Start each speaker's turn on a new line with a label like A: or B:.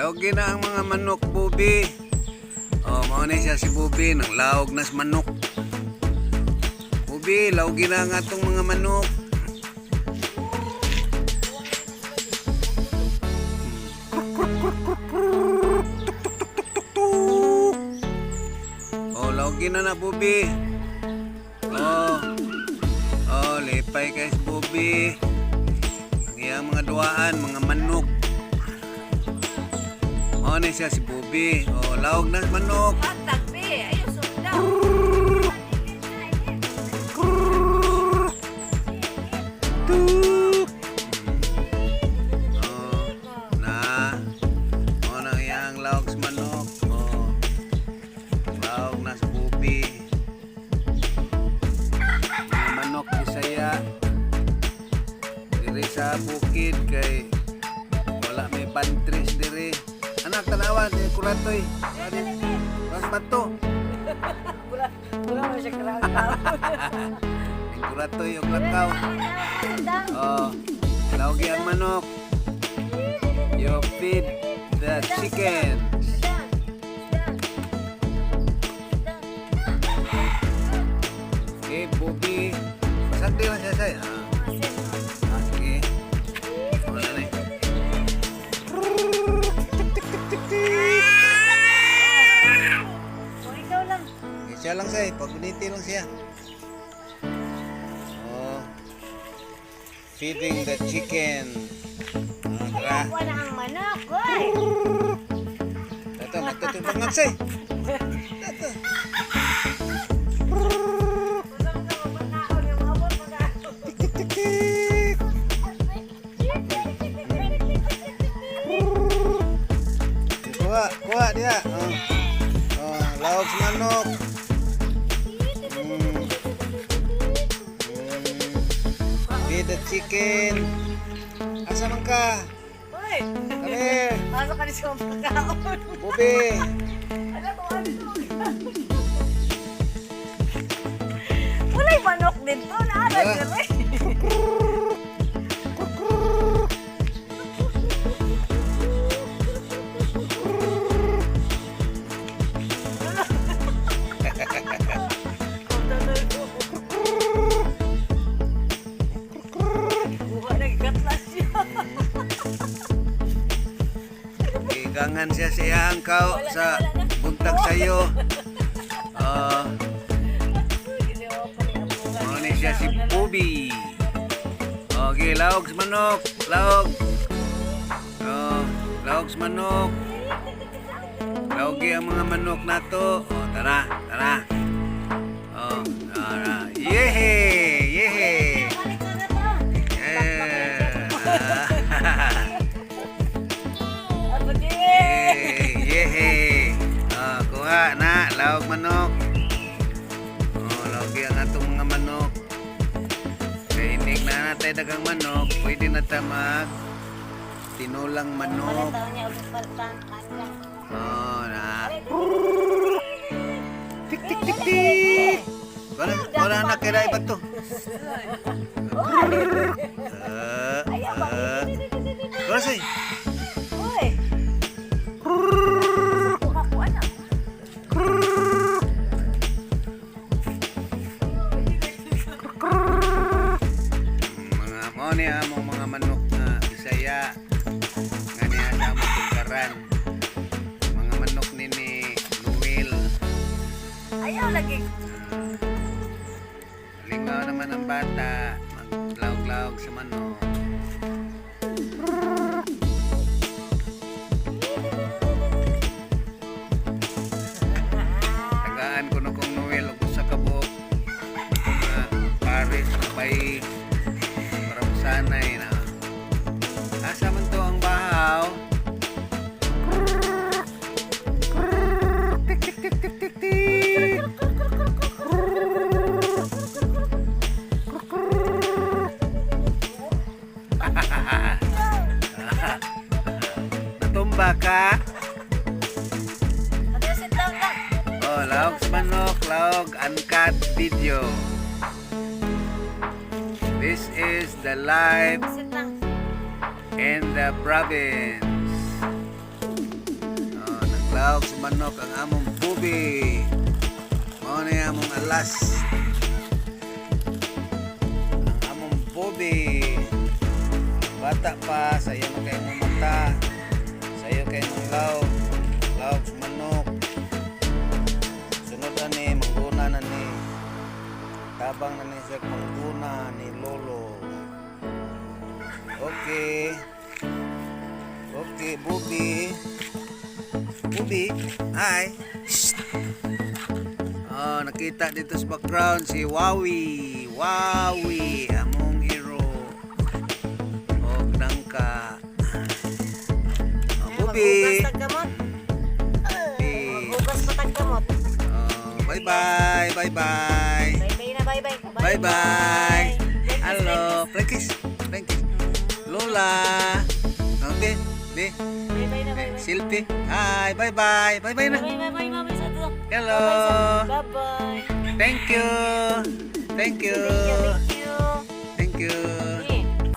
A: Lawgi na ang mga manok, Bubi. Oh, mao na siya si Bubi, nang laog na sa manok. Bubi, lawgi na ang atong mga manok. Tuk. Oh, lawgi na na, Bubi. Oh. Oh, lipay kay si Bubi. Ang iyang mga duaan, mga manok. Mao na siya si Bubi. Oh, laog na sa manok.
B: Hatag, be. Ayaw, sunda.
A: Tuk. Oh, na. Mao na ang iyang laog sa manok. Oh. Laog na sa Bubi. Mga manok Bisaya. Diri sa bukid kay wala may pantries diri. Anak, tanawa, di kuratoy. Mas bato.
B: Wala, wala mo siya karang.
A: Di kuratoy og lakaw. Oh, lawgi ang manok. You feed the chickens. Okay, Bobby. Pasagdi lang siya sa'yo. Ah, sige. Wala na eh. Tik, tik, tik, tik, tik.
B: O, ikaw lang.
A: Okay, siya lang siya. Paguniti lang siya. Oh. Feeding the chicken. Ah, tara.
B: Kuha na ang manok, oy.
A: Ito, matutubang say. Ito. Tik, tik, tik, tik. Kuha, kuha dia. Oh. Oh, laog sa manok. Feed the chicken. Asa man ka?
B: Oy,
A: Come here.
B: asa ka ni sa pagkaon?
A: Bubi.
B: Alam ko ano. Wala'y manok dito, naara
A: Ah.
B: dire. Buka nagkatlas siya.
A: Gigangan siya sa iyang kao sa buntag sayo. Oh, mao ni siya si Bubi. Okay, laog sa manok, laog. Oh, laog sa manok. Laogi ang mga manok nato. Oh, tara, tara. Oh, tara. Yehe, yehe. Yeah. Yehe, yehe. Oh, kuha na, laog manok. Oh, laogi ang atong mga manok. Kay inig na natay dagang manok, pwede na ta mag tinulang manok. Oh, na. Tik tik tik tik. Wala wala na kira iba to. Ah, ah. Wala say.
B: Uy! Kuha ko anak.
A: Mga mo ni among mga manok na Bisaya nga niya sa among tugkaran. Mga manok ni Noel.
B: Ayaw lagi.
A: Lingaw naman ang bata, maglaog-laog sa manok. Tagaan ko na kong Noel og usa ka buok mga pares bay para masanay na. Asa man to ang bahaw? Tik tik tik tik tik tik. Natumba ka?
B: Ate, sit down lang.
A: Oh, laog sa manok, laog, uncut video. This is the life
B: Sit lang.
A: in the province. Laog sa manok ang among bubi. Mao na among alas. Ang among bubi. Bata pa, sayo na kay mong mata. Sayo kay mong laog. Laog sa manok. Sunod ani, mangguna na ni. Tabang na ni siya mangguna ni Lolo. Okay. Okay, Bubi. Bubi, hi. Shh. Oh, nakita dito sa background si Wawi. Wawi, among hero. Og nangka. Oh, Bubi.
B: Maghugas tag kamot.
A: Bubi.
B: Maghugas pa tag kamot.
A: Oh, bye-bye, bye-bye.
B: Bye-bye na, bye-bye.
A: Bye-bye. Hello. Frankies. Frankies. Lola. Oh, be, be.
B: Bye-bye na, bye-bye.
A: Silpi. Hi, bye-bye. Bye-bye na.
B: Bye-bye, bye-bye, bye-bye sa to.
A: Hello.
B: Bye-bye.
A: Thank you. Thank you.
B: Thank you, thank you.
A: Thank you.